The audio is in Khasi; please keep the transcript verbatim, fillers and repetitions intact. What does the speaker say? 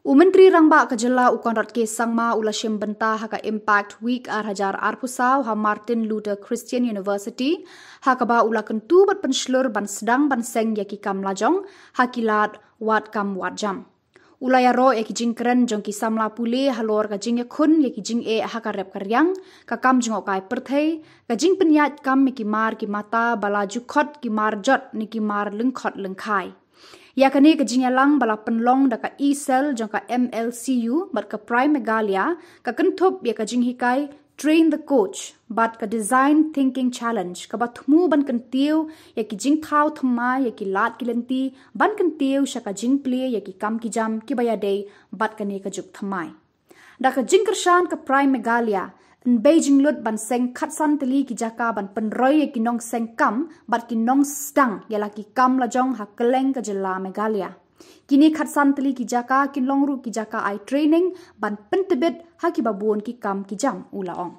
U Myntri Rangbah ka jylla u Conrad K Sangma u la shim bynta ha ka Impact Week ar hajar arphew saw ha Martin Luther Christian University, ha kaba u la kyntu bad pynshlur ban sdang ban seng ïa ki kam lajong ha ki lad wad kam wad jam. U la ïaroh ïa ki jingkren jong ki samla pule halor ka jingïakhun ïa ki jingeh ha ka rep ka riang, ka kam jngohkai pyrthei, ka jingpynïaid kam ïa ki mar ki mata ba la ju khot ki mar jot ne ki mar lyngkhot lyngkhai. Ïa kane ka jingïalang ba la pynlong da ka e-cell jong ka M L C U bad ka Prime Meghalaya ka kynthup ïa ka jinghikai Train the Coach bad ka Design Thinking Challenge, kaba thmu ban kyntiew ïa ki jingthaw thymmai ïa ki lad ki lynti ban kyntiew sha ka jingplie ïa ki kam ki jam kiba ïadei bad kane ka juk thymmai. Da ka jingkyrshan ka Prime Meghalaya, yn bei jinglut ban seng khatsan tylli ki jaka ban pynroi ïa ki nongseng kam bad ki nongsdang ïa la ki kam lajong ha kylleng ka jylla Meghalaya. Kine khatsan tylli ki jaka kin long ruh ki jaka ai training ban pyntbit ha kiba bun ki kam ki jam, u la ong.